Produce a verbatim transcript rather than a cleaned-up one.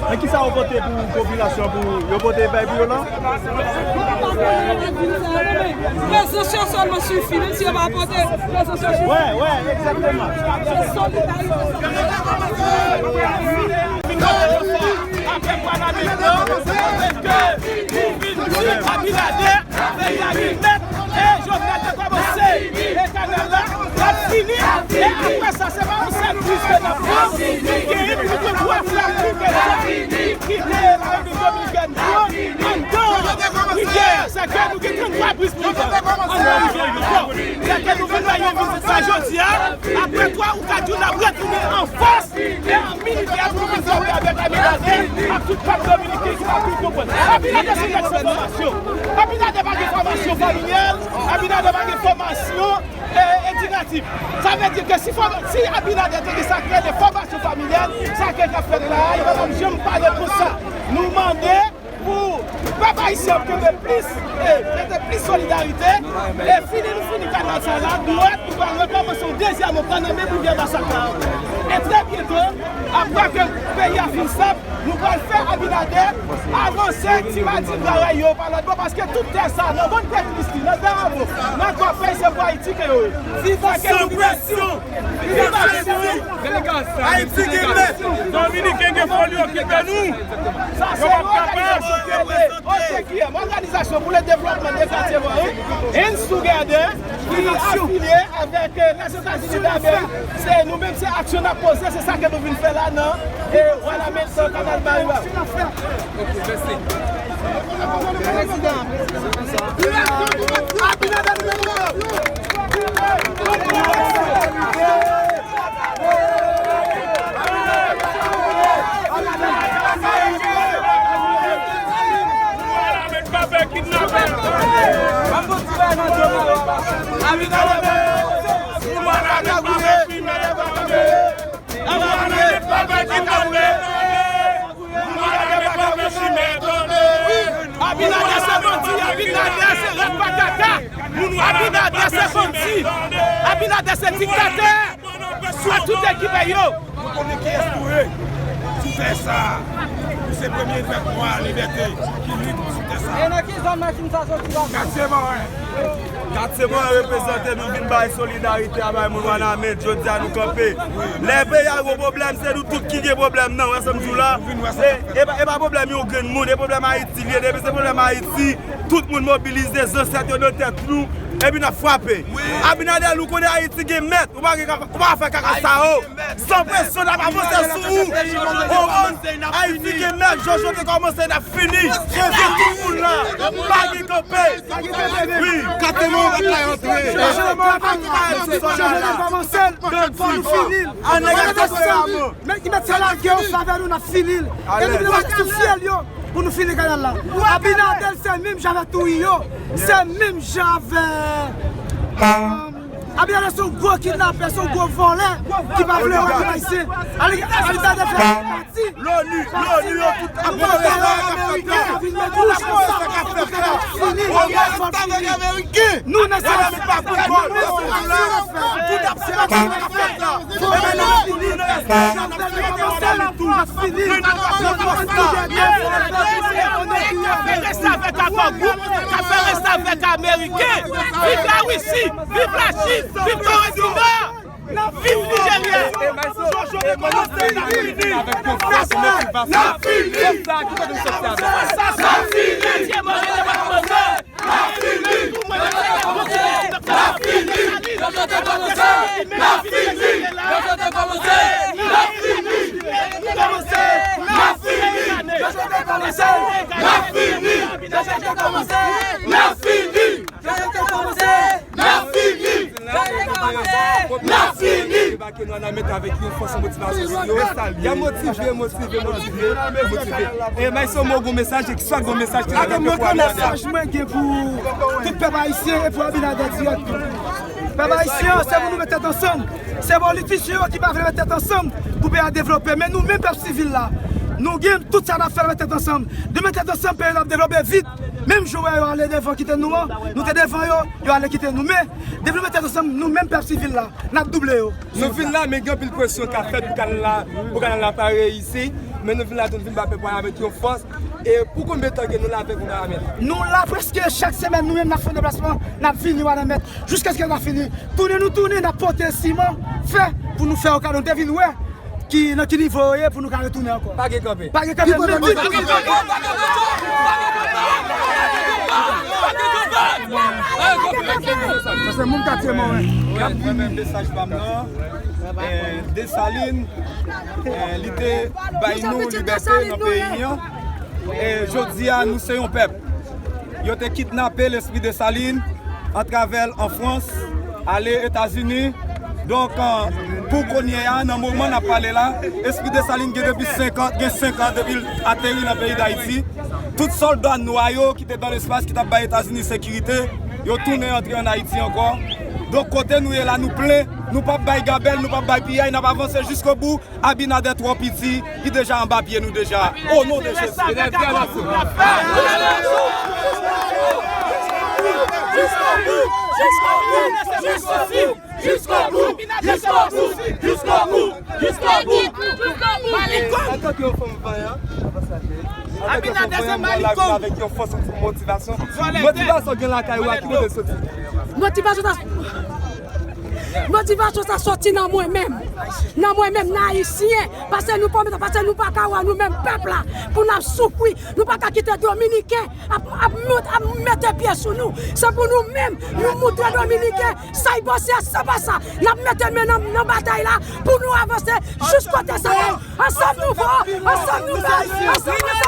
Men kisa yo pote pou popilasyon, pou yo pote bay pou yo la? Rezo sosyo sèlman sifi, menm si yo pa pote rezo sosyo. Wè, wè, egzakteman. Se solidarite. Vin pote yo fò avèk Panamerikan, ke pou vin di Abinader, peyi a gen mèt, e Jovenel te kòmanse, e kanal la, l ap fini, e apre sa, se pa yon sèl kriz ke n ap pran, nou genyen pou nou te dwa fè pli ke sa, kite Repiblik Dominikèn pran anndan rivyè a, se ke nou gen tranntwa bris prive anndan rivyè yo. Se ke nou vin bay yon vizit sa jodi a, apre twa ou kat jou, n ap retounen an fòs. E an militè pou nou vin kanpe avèk Abinader ak tout pèp dominiken ki pa vin konprann. Abinader se nèg san fòmasyon. Abinader pa gen fòmasyon familyal, Abinader pa gen fòmasyon, e, edikatif. Sa vle di ke si fò-, si Abinader te gen sa k rele fòmasyon familyal, sa ke k ap fèt la a, li pa t ap janm pale konsa. Nou mande pou pèp ayisyen an kenbe plis, e, mete plis solidarite, e fini nou fini kanal sa la, dwèt, nou pral rekòmanse yon dezyèm okàn nan menm rivyè Masak la. E trè byento, apre ke peyi a fin stab, nou pral fè Abinader avanse ti matin bagay yo pa lòt bò, paske tout tè sa, nan Mòn Pèt Kristi, nan Darabo, nan Kòpèy, se pou Ayiti ke yo ye. Viv Ayiti! Viv Ayiti! Ayiti gen mèt! Dominiken gen foli okipe nou! Sa se yo òganizasyon ki rele O T Q M, Organisation pour le Développement des Quartiers Moyens, Hands Together, ki afilye avèk, e, Nasyonzini d'Amerik. Se nou menm, se aksyon n ap poze, se sa ke nou vin fè la nan, e, Wanament, nan Kanal Mari a. Abinader se bandi, Abinader se rèd pa kaka. Abinader se bandi, Abinader se diktatè. Pran tout ekip yo. Nou konnen kiyès nou ye. Sou tè sa a, nou se premye pèp nwa libète ki lib sou tè sa a. E nan ki zòn machin sa soti la? Katye Maren. Katye Maren reprezante, nou vin bay solidarite a bay moun Wanament. Jodi a nou kanpe. Lè peyi a gon pwoblèm, se nou tout ki gen pwoblèm nan. Wè sa m di w la? E, e pa, e pa pwoblèm yon grenn moun, e pwoblèm Ayiti li ye. Depi se pwoblèm Ayiti, tout moun mobilize, zansèt yo nan tèt nou, epi n ap frape. Abinader, nou konnen Ayiti gen mèt. Ou pa gen kaka, ou pa fè kaka sa yo. San presyon, n ap avanse sou ou. Ou konprann? Ayiti gen mèt, Jojo te kòmanse, n ap fini. Se tout moun la. Pa gen kanpe. Wi. Katye Maren pa t la antre. Jojo te kòmanse, fò nou fini l. Ann nèg ap kanpe la, man. Men ki mèt sa lage yo favè nou, n ap fini l. E nou vle pase sou fyèl yo pou nou fini kanal la. Abinader se menm jan avèk Touyi yo. Se menm jan avèk, um, Abinader se yon gwo kidnapè, se yon gwo vòlè ki pa vle wè pèp ayisyen. Abinader fè pati. Loni, Loni, yo tout ap fè sa k ap fèt la. Tout ap fè sa k ap fèt la. Fini. Nou nan se, nou nan se, tout ap fè sa k ap fèt la. Fè restavèk akò gwoup, ka fè restavèk ameriken. Viv Larisi, viv Lachin, viv Kore di Nò, viv Nijerya. Jojo te kòmanse, n ap fini. N ap fini. N ap fini. N ap fini! Jojo te kòmanse! N ap fini! Jojo te kòmanse! N ap fini! Kòmanse! N ap fini! Jojo te Kòmanse! N ap fini! N ap fini! N ap fini! N ap fini! N ap fini! Debake nou an nan mèt avèk yon fòs motivasyon sou yo. Y a motive, motive, motive, motive. E Mayson, mwen gon mesaj, e ki swa gon mesaj ki gen pou mesaj mwen gen pou tout pèp ayisyen e pou Abinader dirèk tou. Pèp ayisyen, se pou nou met tèt ansanm. Se politisyen yo ki pa vle met tèt ansanm pou peyi a devlope. Men nou menm pèp sivil la, nou gen tout sa n ap fè, met tèt ansanm. Nou met tèt ansanm, peyi n ap devlope vit. Menm jan w wè yo ale devan kite nou an, nou te devan yo, yo ale kite nou. Men, depi nou met tèt ansanm, nou menm pèp sivil la, n ap double yo. Nou vin la, men gen anpil presyon k ap fèt pou kanal la, pou kanal la pa reyisi. Men nou vin la, nou vin ba pèp la avèk yon fòs. E pou konbyen tan ke nou la avèk ou, Maramèt? Nou la prèske chak semèn, nou menm n ap fè yon deplasman, n ap vini Wanament, jiskaske n ap fini. Tounen nou tounen, n ap pote siman, fè, pou nou fè yo kado, nou te vin wè ki, nan ki nivo yo ye, pou nou ka retounen ankò. Pa gen kanpe. Pa gen kanpe, men di Sa se moun katye mwen, wi. Mwen menm, mesaj pa m nan, eh, Desalin, eh, li te bay nou libète nan peyi an. E jodi a, nou se yon pèp. Yo te kidnape Lespri Desalin, an travèl an Frans, ale Etazini. Donk, eh, pou kounye a, nan moman n ap pale la, Espri Desalin gen depi senk an, gen senk an depi l ateri nan peyi Dayiti. Tout sòlda nwa yo ki te dan lespas, ki t ap bay Etazini sekirite, yo tounen antre ann Ayiti ankò. Donk, kote nou ye la, nou plen, nou p ap bay gabèl, nou p ap bay piyay, n ap avanse jiskobou. Abinader twò piti, li deja anba pye nou deja. O non de Jezi. Jiskobou! Jiskobou! Antanke yon fanm vayan, antanke yon fanm vayan, mwen la vin avèk yon fòs, yon motivasyon. Motivasyon gen lakay ou a, ki kote l soti? Motivasyon sa Motivasyon sa soti nan mwen menm. Nan mwen menm, nan Ayisyen. Paske nou pa, paske nou pa ka wè nou menm pèp la. Pou n ap soufri. Nou pa ka kite Dominiken ap, ap, mont- ap mete pye sou nou. Se pou nou menm, nou moutre Dominiken sa y panse a, se pa sa. N ap mete men nan, nan batay la pou nou avanse jis kote sa ye. Ansanm nou fò, ansanm nou bèl, ansanm, ansanm.